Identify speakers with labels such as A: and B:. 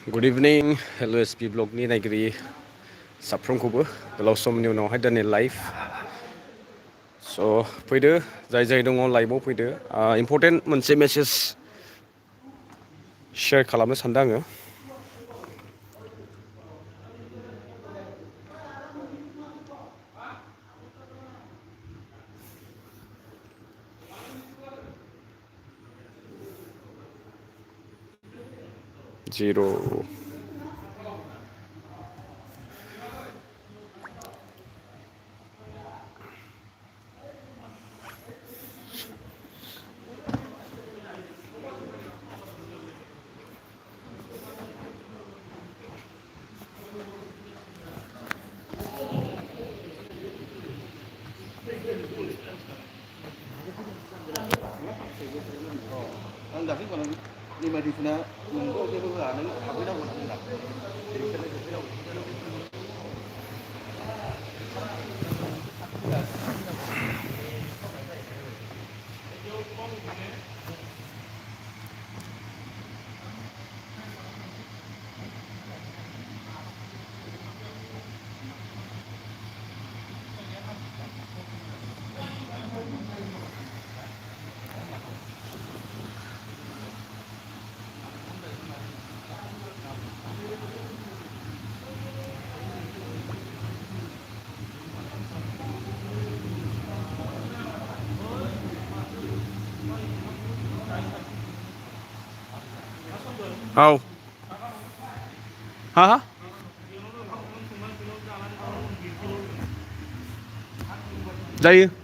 A: good इभिनिं हेल' S P ब्लगनि नायगिरि साफ्रोमखौबो गोलाव समनि उनावहाय दिनै लाइभ स' फैदो जाय जाय दङ लाइभआव फैदो इम्परटेन्ट मोनसे मेसेज शेयार खालामनो सानदों आङो जिर'
B: आं Jasigwn On नि बायदिसिना नोंखौ जेबो होआ नों हाबहैनांगौ होनना
A: औ हा जायो